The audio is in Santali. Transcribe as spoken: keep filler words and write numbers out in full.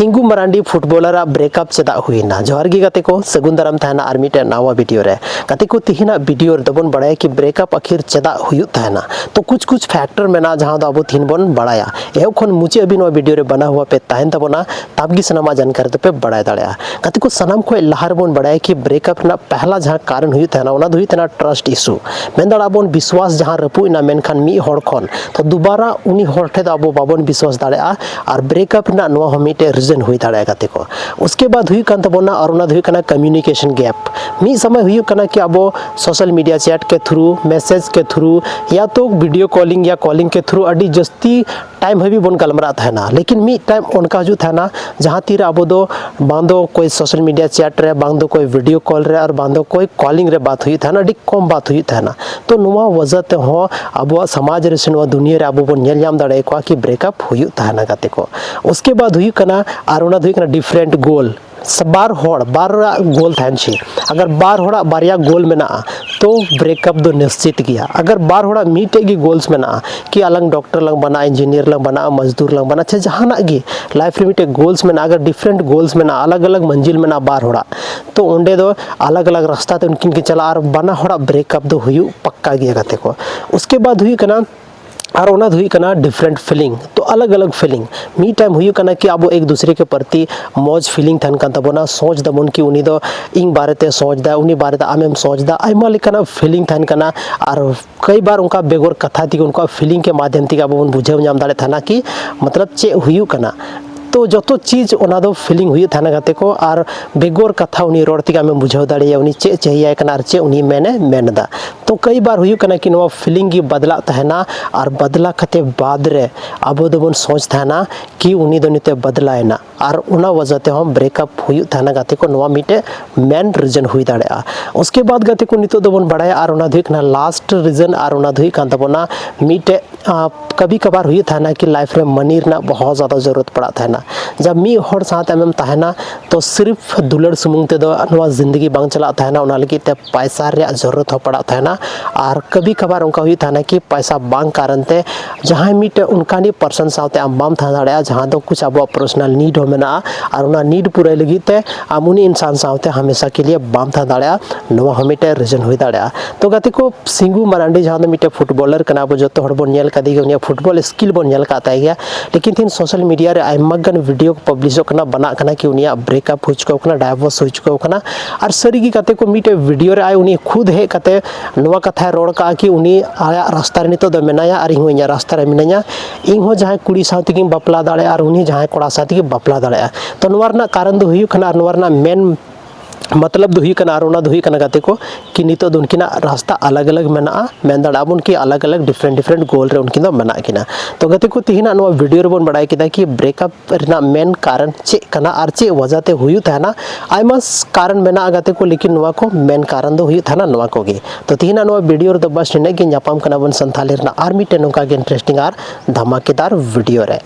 ᱤᱝᱜᱩ ᱢᱟᱨᱟᱱᱰᱤ ᱯᱷᱩᱴᱵᱚᱞᱟᱨ ᱟᱜ ᱵᱨᱮᱠᱟᱯ ᱪᱮᱫᱟᱜ ᱦᱩᱭᱱᱟ? ᱡᱚᱦᱟᱨ ᱜᱮ ᱜᱟᱛᱮ ᱠᱚ, ᱥᱟᱹᱜᱩᱱ ᱫᱟᱨᱟᱢ ᱛᱟᱦᱮᱱᱟ ᱟᱨ ᱢᱤᱫᱴᱮᱱ ᱱᱟᱣᱟ ᱵᱷᱤᱰᱤᱭᱳ ᱨᱮ᱾ ᱜᱟᱛᱮ ᱠᱚ, ᱛᱤᱦᱤᱧᱟᱜ ᱵᱷᱤᱰᱤᱭᱳ ᱨᱮᱫᱚ ᱵᱚᱱ ᱵᱟᱲᱟᱭᱟ ᱠᱤ ᱵᱨᱮᱠᱟᱯ ᱟᱹᱠᱷᱤᱨ ᱪᱮᱫᱟᱜ ᱦᱩᱭᱩᱜ ᱛᱟᱦᱮᱱᱟ᱾ ᱛᱚ ᱠᱩᱪ ᱠᱩᱪ ᱯᱷᱮᱠᱴᱚᱨ ᱢᱮᱱᱟᱜᱼᱟ ᱡᱟᱦᱟᱸ ᱫᱚ ᱟᱵᱚ ᱛᱤᱦᱤᱧ ᱵᱚᱱ ᱵᱟᱲᱟᱭᱟ᱾ ᱮᱦᱚᱵ ᱠᱷᱚᱱ ᱢᱩᱪᱟᱹᱫ ᱦᱟᱹᱵᱤᱡ ᱱᱚᱣᱟ ᱵᱷᱤᱰᱤᱭᱳ ᱨᱮ ᱵᱟᱱᱟ ᱦᱩᱭ ᱯᱮ ᱛᱟᱦᱮᱱ ᱛᱟᱵᱚᱱᱟ, ᱛᱟᱵ ᱜᱮ ᱥᱟᱱᱟᱢᱟᱜ ᱡᱟᱱᱠᱟᱨᱤ ᱫᱚᱯᱮ ᱵᱟᱲᱟᱭ ᱫᱟᱲᱮᱭᱟᱜᱼᱟ᱾ ᱜᱟᱛᱮ ᱠᱚ, ᱥᱟᱱᱟᱢ ᱠᱷᱚᱱ ᱞᱟᱦᱟ ᱨᱮᱵᱚᱱ ᱵᱟᱲᱟᱭᱟ ᱠᱤ ᱵᱨᱮᱠᱟᱯ ᱨᱮᱱᱟᱜ ᱯᱮᱦᱞᱟ ᱡᱟᱦᱟᱸ ᱠᱟᱨᱚᱱ ᱦᱩᱭᱩᱜ ᱛᱟᱦᱮᱱᱟ, ᱚᱱᱟ ᱫᱚ ᱦᱩᱭᱩᱜ ᱛᱟᱦᱮᱱᱟ ᱴᱨᱟᱥᱴ ᱤᱥᱩ᱾ ᱢᱮᱱ ᱫᱟᱲᱮᱭᱟᱜᱼᱟ ᱵᱚᱱ ᱵᱤᱥᱣᱟᱥ ᱡᱟᱦᱟᱸ ᱨᱟᱹᱯᱩᱫ ᱮᱱᱟ, ᱢᱮᱱᱠᱷᱟᱱ ᱢᱤᱫ ᱦᱚᱲ ᱠᱷᱚᱱ, ᱛᱚ ᱫᱩᱵᱟᱨᱟ ᱩᱱᱤ ᱦᱚᱲ ᱴᱷᱮᱱ ᱫᱚ ᱟᱵᱚ ᱵᱟᱵᱚᱱ ᱵᱤᱥᱣᱟᱥ ᱫᱟᱲᱮᱭᱟᱜᱼᱟ᱾ ᱟᱨ ᱵᱨᱮᱠᱟᱯ ᱨᱮᱱᱟᱜ ᱱᱚᱣᱟ ᱦᱚᱸ ᱢᱤᱫᱴᱮᱡ ᱨᱤᱡᱚᱱ ᱦᱩᱭ ᱫᱟᱲᱮᱭᱟᱜᱼᱟ ᱜᱟᱛᱮ ᱠᱚ᱾ ᱩᱥᱠᱮ ᱵᱟᱫ ᱦᱩᱭᱩᱜ ᱠᱟᱱ ᱛᱟᱵᱚᱱᱟ, ᱟᱨ ᱚᱱᱟ ᱫᱚ ᱦᱩᱭᱩᱜ ᱠᱟᱱᱟ ᱠᱚᱢᱤᱭᱩᱱᱤᱠᱮᱥᱚᱱ ᱜᱮᱯ᱾ ᱢᱤᱫ ᱥᱚᱢᱚᱭ ᱦᱩᱭᱩᱜ ᱠᱟᱱᱟ ᱠᱤ ᱟᱵᱚ ᱥᱳᱥᱟᱞ ᱢᱤᱰᱤᱭᱟ ᱪᱮᱴ ᱠᱮ ᱛᱷᱨᱩ, ᱢᱮᱥᱮᱡᱽ ᱠᱮ ᱛᱷᱨᱩ, ᱭᱟ ᱛᱚ ᱵᱷᱤᱰᱤᱭᱳ ᱠᱚᱞᱤᱝ ᱭᱟ ᱠᱚᱞᱤᱝ ᱠᱮ ᱛᱷᱨᱩ ᱟᱹᱰᱤ ᱡᱟᱹᱥᱛᱤ ᱴᱟᱭᱤᱢ ᱦᱟᱹᱵᱤᱡ ᱵᱚᱱ ᱜᱟᱞᱢᱟᱨᱟᱜ ᱛᱟᱦᱮᱱᱟ᱾ ᱞᱮᱠᱤᱱ ᱢᱤᱫ ᱴᱟᱭᱤᱢ ᱚᱱᱠᱟ ᱦᱤᱡᱩᱜ ᱛᱟᱦᱮᱱᱟ ᱡᱟᱦᱟᱸ ᱛᱤᱨᱮ ᱟᱵᱚ ᱫᱚ ᱵᱟᱝ ᱫᱚ ᱠᱚᱭ ᱥᱳᱥᱟᱞ ᱢᱤᱰᱤᱭᱟ ᱪᱮᱴ ᱨᱮ, ᱵᱟᱝ ᱫᱚ ᱠᱚᱭ ᱵᱷᱤᱰᱤᱭᱳ ᱠᱚᱞ ᱨᱮ, ᱟᱨ ᱵᱟᱝ ᱫᱚ ᱠᱚᱭ ᱠᱚᱞᱤᱝ ᱨᱮ ᱵᱟᱛ ᱦᱩᱭᱩᱜ ᱛᱟᱦᱮᱱᱟ, ᱟᱹᱰᱤ ᱠᱚᱢ ᱵᱟᱛ ᱦᱩᱭᱩᱜ ᱛᱟᱦᱮᱱᱟ᱾ ᱛᱚ ᱱᱚᱣᱟ ᱣᱟᱡᱟ ᱛᱮᱦᱚᱸ ᱟᱵᱚᱣᱟᱜ ᱥᱚᱢᱟᱡᱽ ᱨᱮ ᱥᱮ ᱱᱚᱣᱟ ᱫᱩᱱᱤᱭᱟᱹ ᱨᱮ ᱟᱵᱚ ᱵᱚᱱ ᱧᱮᱞ ᱧᱟᱢ ᱫᱟᱲᱮᱭᱟᱠᱚᱣᱟ ᱠᱤ ᱵᱨᱮᱠᱟᱯ ᱦᱩᱭᱩᱜ ᱛᱟᱦᱮᱱᱟ ᱜᱟᱛᱮ ᱠᱚ᱾ ᱩᱥᱠᱮ ᱵᱟᱫ ᱦᱩᱭᱩᱜ ᱠᱟᱱᱟ, ᱟᱨ ᱚᱱᱟ ᱫᱚ ᱦᱩᱭᱩᱜ ᱠᱟᱱᱟ ᱰᱤᱯᱷᱟᱨᱮᱱᱴ ᱜᱳᱞ᱾ ᱥᱮ ᱵᱟᱨ ᱦᱚᱲ, ᱵᱟᱨ ᱦᱚᱲᱟᱜ ᱜᱳᱞ ᱛᱟᱦᱮᱱ ᱪᱟᱹᱦᱤ᱾ ᱟᱜᱟᱨ ᱵᱟᱨ ᱦᱚᱲᱟᱜ ᱵᱟᱨᱭᱟ ᱜᱳᱞ ᱢᱮᱱᱟᱜᱼᱟ, ᱛᱚ ᱵᱨᱮᱠᱟᱯ ᱫᱚ ᱱᱤᱥᱪᱤᱛ ᱜᱮᱭᱟ᱾ ᱟᱜᱟᱨ ᱵᱟᱨ ᱦᱚᱲᱟᱜ ᱢᱤᱫᱴᱮᱡ ᱜᱮ ᱜᱳᱞᱥ ᱢᱮᱱᱟᱜᱼᱟ, ᱠᱤ ᱟᱞᱟᱝ ᱰᱚᱠᱴᱚᱨ ᱞᱟᱝ ᱵᱟᱱᱟᱜᱼᱟ, ᱤᱧᱡᱤᱱᱤᱭᱟᱨ ᱞᱟᱝ ᱵᱟᱱᱟᱜᱼᱟ, ᱢᱟᱡᱽᱫᱩᱨ ᱞᱟᱝ ᱵᱟᱱᱟᱜᱼᱟ, ᱥᱮ ᱡᱟᱦᱟᱱᱟᱜ ᱜᱮ ᱞᱟᱭᱤᱯᱷ ᱨᱮ ᱢᱤᱫᱴᱮᱡ ᱜᱳᱞᱥ ᱢᱮᱱᱟᱜᱼᱟ, ᱟᱜᱟᱨ ᱰᱤᱯᱷᱟᱨᱮᱱᱴ ᱜᱳᱞᱥ ᱢᱮᱱᱟᱜᱼᱟ, ᱟᱞᱟᱜᱽ ᱟᱞᱟᱜᱽ ᱢᱟᱹᱱᱡᱤᱞ ᱢᱮᱱᱟᱜᱼᱟ ᱵᱟᱨ ᱦᱚᱲᱟᱜ, ᱛᱚ ᱚᱸᱰᱮ ᱫᱚ ᱟᱞᱟᱜᱽ ᱟᱞᱟᱜᱽ ᱨᱟᱥᱛᱟ ᱛᱮ ᱩᱱᱠᱤᱱ ᱠᱤᱱ ᱪᱟᱞᱟᱜᱼᱟ ᱟᱨ ᱵᱟᱱᱟ ᱦᱚᱲᱟᱜ ᱵᱨᱮᱠᱟᱯ ᱫᱚ ᱦᱩᱭᱩᱜ ᱯᱟᱠᱠᱟ ᱜᱮᱭᱟ ᱜᱟᱛᱮ ᱠᱚ᱾ ᱩᱥᱠᱮ ᱵᱟᱫ ᱦᱩᱭᱩᱜ ᱠᱟᱱᱟ, ᱟᱨ ᱚᱱᱟ ᱫᱚ ᱦᱩᱭᱩᱜ ᱠᱟᱱᱟ ᱰᱤᱯᱷᱟᱨᱮᱱᱴ ᱯᱷᱤᱞᱤᱝ᱾ ᱛᱚ ᱟᱞᱟᱜᱽ ᱟᱞᱟᱜᱽ ᱯᱷᱤᱞᱤᱝ᱾ ᱢᱤᱫ ᱴᱟᱭᱤᱢ ᱦᱩᱭᱩᱜ ᱠᱟᱱᱟ ᱠᱤ ᱟᱵᱚ ᱮᱠ ᱫᱩᱥᱨᱮ ᱠᱮ ᱯᱨᱚᱛᱤ ᱢᱚᱡᱽ ᱯᱷᱤᱞᱤᱝ ᱛᱟᱦᱮᱱ ᱠᱟᱱ ᱛᱟᱵᱚᱱᱟ, ᱥᱚᱪ ᱫᱟᱵᱚᱱ ᱠᱤ ᱩᱱᱤ ᱫᱚ ᱤᱧ ᱵᱟᱨᱮᱛᱮ ᱥᱚᱪ ᱫᱟ, ᱩᱱᱤ ᱵᱟᱨᱮᱛᱮ ᱟᱢᱮᱢ ᱥᱚᱪ ᱫᱟ, ᱟᱭᱢᱟ ᱞᱮᱠᱟᱱᱟᱜ ᱯᱷᱤᱞᱤᱝ ᱛᱟᱦᱮᱱ ᱠᱟᱱᱟ᱾ ᱟᱨ ᱠᱟᱹᱭ ᱵᱟᱨ ᱚᱱᱠᱟ ᱵᱮᱜᱚᱨ ᱠᱟᱛᱷᱟ ᱛᱮᱜᱮ ᱩᱱᱠᱩᱣᱟᱜ ᱯᱷᱤᱞᱤᱝ ᱠᱮ ᱢᱟᱫᱷᱭᱚᱢ ᱛᱮᱜᱮ ᱟᱵᱚ ᱵᱚᱱ ᱵᱩᱡᱷᱟᱹᱣ ᱧᱟᱢ ᱫᱟᱲᱮᱭᱟᱜ ᱛᱟᱦᱮᱱᱟ ᱠᱤ ᱢᱚᱛᱞᱚᱵ ᱪᱮᱫ ᱦᱩᱭᱩᱜ ᱠᱟᱱᱟ᱾ ᱛᱚ ᱡᱚᱛᱚ ᱪᱤᱡᱽ ᱚᱱᱟ ᱫᱚ ᱯᱷᱤᱞᱤᱝ ᱦᱩᱭᱩᱜ ᱛᱟᱦᱮᱱᱟ ᱜᱟᱛᱮ ᱠᱚ, ᱟᱨ ᱵᱮᱜᱚᱨ ᱠᱟᱛᱷᱟ ᱩᱱᱤ ᱨᱚᱲ ᱛᱮᱜᱮ ᱟᱢᱮᱢ ᱵᱩᱡᱷᱟᱹᱣ ᱫᱟᱲᱮᱭᱟᱭᱟ ᱩᱱᱤ ᱪᱮᱫ ᱪᱟᱹᱦᱤᱭᱟᱭ ᱠᱟᱱᱟ ᱟᱨ ᱪᱮᱫ ᱩᱱᱤ ᱢᱮᱱᱮ ᱢᱮᱱ ᱮᱫᱟ᱾ ᱛᱚ ᱠᱟᱹᱭ ᱵᱟᱨ ᱦᱩᱭᱩᱜ ᱠᱟᱱᱟ ᱠᱤ ᱱᱚᱣᱟ ᱯᱷᱤᱞᱤᱝ ᱜᱮ ᱵᱟᱫᱞᱟᱜ ᱛᱟᱦᱮᱱᱟ, ᱟᱨ ᱵᱟᱫᱞᱟ ᱠᱟᱛᱮ ᱵᱟᱫ ᱨᱮ ᱟᱵᱚ ᱫᱚᱵᱚᱱ ᱥᱚᱪ ᱛᱟᱦᱮᱱᱟ ᱠᱤ ᱩᱱᱤ ᱫᱚ ᱱᱤᱛᱚᱜ ᱵᱟᱫᱞᱟᱭᱮᱱᱟ, ᱟᱨ ᱚᱱᱟ ᱣᱟᱡᱟ ᱛᱮᱦᱚᱸ ᱵᱨᱮᱠᱟᱯ ᱦᱩᱭᱩᱜ ᱛᱟᱦᱮᱱᱟ ᱜᱟᱛᱮ ᱠᱚ᱾ ᱱᱚᱣᱟ ᱢᱤᱫᱴᱮᱡ ᱢᱮᱱ ᱨᱤᱡᱚᱱ ᱦᱩᱭ ᱫᱟᱲᱮᱭᱟᱜᱼᱟ᱾ ᱩᱥᱠᱮ ᱵᱟᱫ ᱜᱟᱛᱮ ᱠᱚ, ᱱᱤᱛᱚᱜ ᱫᱚᱵᱚᱱ ᱵᱟᱲᱟᱭᱟ, ᱟᱨ ᱚᱱᱟ ᱫᱚ ᱦᱩᱭᱩᱜ ᱠᱟᱱᱟ ᱞᱟᱥᱴ ᱨᱤᱡᱚᱱ, ᱟᱨ ᱚᱱᱟ ᱫᱚ ᱦᱩᱭᱩᱜ ᱠᱟᱱ ᱛᱟᱵᱚᱱᱟ ᱢᱤᱫᱴᱮᱡ ᱟᱸ, ᱠᱟᱵᱷᱤ ᱠᱟᱵᱷᱟᱨ ᱦᱩᱭᱩᱜ ᱛᱟᱦᱮᱱᱟ ᱠᱤ ᱞᱟᱭᱤᱯᱷ ᱨᱮ ᱢᱟᱱᱤ ᱨᱮᱱᱟᱜ ᱵᱚᱦᱩᱛ ᱡᱟᱫᱟ ᱡᱟᱨᱩᱨᱟᱛ ᱯᱟᱲᱟᱜ ᱛᱟᱦᱮᱱᱟ᱾ ᱡᱟᱵ ᱢᱤᱫ ᱦᱚᱲ ᱥᱟᱶᱛᱮ ᱟᱢᱮᱢ ᱛᱟᱦᱮᱱᱟ, ᱛᱚ ᱥᱤᱨᱯᱷ ᱫᱩᱞᱟᱹᱲ ᱥᱩᱢᱩᱝ ᱛᱮᱫᱚ ᱱᱚᱣᱟ ᱡᱤᱱᱫᱮᱜᱤ ᱵᱟᱝ ᱪᱟᱞᱟᱜ ᱛᱟᱦᱮᱱᱟ᱾ ᱚᱱᱟ ᱞᱟᱹᱜᱤᱫ ᱛᱮ ᱯᱟᱭᱥᱟ ᱨᱮᱭᱟᱜ ᱡᱚᱨᱩᱨᱟᱛ ᱦᱚᱸ ᱯᱟᱲᱟᱜ ᱛᱟᱦᱮᱱᱟ᱾ ᱟᱨ ᱠᱟᱵᱷᱤ ᱠᱟᱵᱷᱟᱨ ᱚᱱᱠᱟ ᱦᱩᱭᱩᱜ ᱛᱟᱦᱮᱱᱟ ᱠᱤ ᱯᱟᱭᱥᱟ ᱵᱟᱝ ᱠᱟᱨᱚᱱ ᱛᱮ ᱡᱟᱦᱟᱸᱭ ᱢᱤᱫᱴᱮᱱ ᱚᱱᱠᱟᱱᱤᱡ ᱯᱟᱨᱥᱚᱱ ᱥᱟᱶᱛᱮ ᱟᱢ ᱵᱟᱢ ᱛᱟᱦᱮᱸ ᱫᱟᱲᱮᱭᱟᱜᱼᱟ, ᱡᱟᱦᱟᱸ ᱫᱚ ᱠᱩᱪ ᱟᱵᱚᱣᱟᱜ ᱯᱟᱨᱥᱚᱱᱟᱞ ᱱᱤᱰ ᱦᱚᱸ ᱢᱮᱱᱟᱜᱼᱟ, ᱟᱨ ᱚᱱᱟ ᱱᱤᱰ ᱯᱩᱨᱟᱹᱭ ᱞᱟᱹᱜᱤᱫ ᱛᱮ ᱟᱢ ᱩᱱᱤ ᱤᱱᱥᱟᱱ ᱥᱟᱶᱛᱮ ᱦᱟᱢᱮᱥᱟ ᱠᱮ ᱞᱤᱭᱮ ᱵᱟᱢ ᱛᱟᱦᱮᱸ ᱫᱟᱲᱮᱭᱟᱜᱼᱟ᱾ ᱱᱚᱣᱟ ᱦᱚᱸ ᱢᱤᱫᱴᱮᱱ ᱨᱤᱡᱚᱱ ᱦᱩᱭ ᱫᱟᱲᱮᱭᱟᱜᱼᱟ᱾ ᱛᱚ ᱜᱟᱛᱮ ᱠᱚ, ᱥᱤᱝᱜᱩ ᱢᱟᱨᱟᱱᱰᱤ ᱡᱟᱦᱟᱸ ᱫᱚ ᱢᱤᱫᱴᱮᱱ ᱯᱷᱩᱴᱵᱚᱞᱟᱨ ᱠᱟᱱᱟ, ᱟᱵᱚ ᱡᱚᱛᱚ ᱦᱚᱲ ᱵᱚᱱ ᱧᱮᱞ ᱠᱟᱫᱮ ᱜᱮᱭᱟ, ᱩᱱᱤᱭᱟᱜ ᱯᱷᱩᱴᱵᱚᱞ ᱥᱠᱤᱞ ᱵᱚᱱ ᱧᱮᱞ ᱠᱟᱫ ᱛᱟᱭ ᱜᱮᱭᱟ᱾ ᱞᱮᱠᱤᱱ ᱛᱤᱦᱤᱧ ᱥᱳᱥᱟᱞ ᱢᱤᱰᱤᱭᱟ ᱨᱮ ᱟᱭᱢᱟ ᱜᱟᱱ ᱵᱷᱤᱰᱤᱭᱳ ᱠᱚ ᱯᱟᱵᱽᱞᱤᱥᱚᱜ ᱠᱟᱱᱟ, ᱵᱮᱱᱟᱜ ᱠᱟᱱᱟ ᱠᱤ ᱩᱱᱤᱭᱟᱜ ᱵᱨᱮᱠᱟᱯ ᱦᱩᱭ ᱪᱩᱠᱟᱹᱣ ᱠᱟᱱᱟ, ᱰᱟᱭᱵᱷᱳᱨᱥ ᱦᱩᱭ ᱪᱩᱠᱟᱹᱣ ᱠᱟᱱᱟ᱾ ᱟᱨ ᱥᱟᱹᱨᱤ ᱜᱮ ᱜᱟᱛᱮ ᱠᱚ, ᱢᱤᱫᱴᱮᱡ ᱵᱷᱤᱰᱤᱭᱳ ᱨᱮ ᱟᱡ ᱩᱱᱤ ᱠᱷᱩᱫ ᱦᱮᱡ ᱠᱟᱛᱮ ᱱᱚᱣᱟ ᱠᱟᱛᱷᱟᱭ ᱨᱚᱲ ᱠᱟᱜᱼᱟ ᱠᱤ ᱩᱱᱤ ᱟᱭᱟᱜ ᱨᱟᱥᱛᱟ ᱨᱮ ᱱᱤᱛᱚᱜ ᱫᱚ ᱢᱮᱱᱟᱭᱟ ᱟᱨ ᱤᱧ ᱦᱚᱸ ᱤᱧᱟᱹᱜ ᱨᱟᱥᱛᱟ ᱨᱮ ᱢᱤᱱᱟᱹᱧᱟ᱾ ᱤᱧ ᱦᱚᱸ ᱡᱟᱦᱟᱸᱭ ᱠᱩᱲᱤ ᱥᱟᱶ ᱛᱮᱜᱮᱧ ᱵᱟᱯᱞᱟ ᱫᱟᱲᱮᱭᱟᱜᱼᱟ ᱟᱨ ᱩᱱᱤ ᱡᱟᱦᱟᱸᱭ ᱠᱚᱲᱟ ᱥᱟᱶ ᱛᱮᱜᱮ ᱵᱟᱯᱞᱟ ᱫᱟᱲᱮᱭᱟᱜᱼᱟ᱾ ᱛᱚ ᱱᱚᱣᱟ ᱨᱮᱱᱟᱜ ᱠᱟᱨᱚᱱ ᱫᱚ ᱦᱩᱭᱩᱜ ᱠᱟᱱᱟ, ᱟᱨ ᱱᱚᱣᱟ ᱨᱮᱱᱟᱜ ᱢᱮᱱ ᱢᱚᱛᱞᱚᱵ ᱫᱚ ᱦᱩᱭᱩᱜ ᱠᱟᱱᱟ, ᱟᱨ ᱚᱱᱟ ᱫᱚ ᱦᱩᱭᱩᱜ ᱠᱟᱱᱟ ᱜᱟᱛᱮ ᱠᱚ, ᱠᱤ ᱱᱤᱛᱚᱜ ᱫᱚ ᱩᱱᱠᱤᱱᱟᱜ ᱨᱟᱥᱛᱟ ᱟᱞᱟᱜᱽ ᱟᱞᱟᱜᱽ ᱢᱮᱱᱟᱜᱼᱟ, ᱢᱮᱱ ᱫᱟᱲᱮᱭᱟᱜᱼᱟ ᱵᱚᱱ ᱠᱤ ᱟᱞᱟᱜᱽ ᱟᱞᱟᱜᱽ ᱰᱤᱯᱷᱟᱨᱮᱱᱴ ᱰᱤᱯᱷᱟᱨᱮᱱᱴ ᱜᱳᱞ ᱨᱮ ᱩᱱᱠᱤᱱ ᱫᱚ ᱢᱮᱱᱟᱜ ᱠᱤᱱᱟ᱾ ᱛᱚ ᱜᱟᱛᱮ ᱠᱚ, ᱛᱮᱦᱮᱧᱟᱜ ᱱᱚᱣᱟ ᱵᱷᱤᱰᱤᱭᱳ ᱨᱮᱵᱚᱱ ᱵᱟᱲᱟᱭ ᱠᱮᱫᱟ ᱠᱤ ᱵᱨᱮᱠᱟᱯ ᱨᱮᱱᱟᱜ ᱢᱮᱱ ᱠᱟᱨᱚᱱ ᱪᱮᱫ ᱠᱟᱱᱟ ᱟᱨ ᱪᱮᱫ ᱣᱟᱡᱟ ᱛᱮ ᱦᱩᱭᱩᱜ ᱛᱟᱦᱮᱱᱟ᱾ ᱟᱭᱢᱟ ᱠᱟᱨᱚᱱ ᱢᱮᱱᱟᱜᱼᱟ ᱜᱟᱛᱮ ᱠᱚ, ᱞᱮᱠᱤᱱ ᱱᱚᱣᱟ ᱠᱚ ᱢᱮᱱ ᱠᱟᱨᱚᱱ ᱫᱚ ᱦᱩᱭᱩᱜ ᱛᱟᱦᱮᱱᱟ ᱱᱚᱣᱟ ᱠᱚᱜᱮ᱾ ᱛᱚ ᱛᱮᱦᱮᱧᱟᱜ ᱱᱚᱣᱟ ᱵᱷᱤᱰᱤᱭᱳ ᱨᱮᱫᱚ ᱵᱟᱥ ᱱᱤᱱᱟᱹᱜ ᱜᱮ᱾ ᱧᱟᱯᱟᱢ ᱠᱟᱱᱟ ᱵᱚᱱ ᱥᱟᱱᱛᱷᱟᱞᱤ ᱨᱮᱱᱟᱜ ᱟᱨ ᱢᱤᱫᱴᱮᱱ ᱱᱚᱝᱠᱟ ᱜᱮ ᱤᱱᱴᱟᱨᱮᱥᱴᱤᱝ ᱟᱨ ᱫᱷᱟᱢᱟᱠᱮᱫᱟᱨ ᱵᱷᱤᱰᱤᱭᱳ ᱨᱮ᱾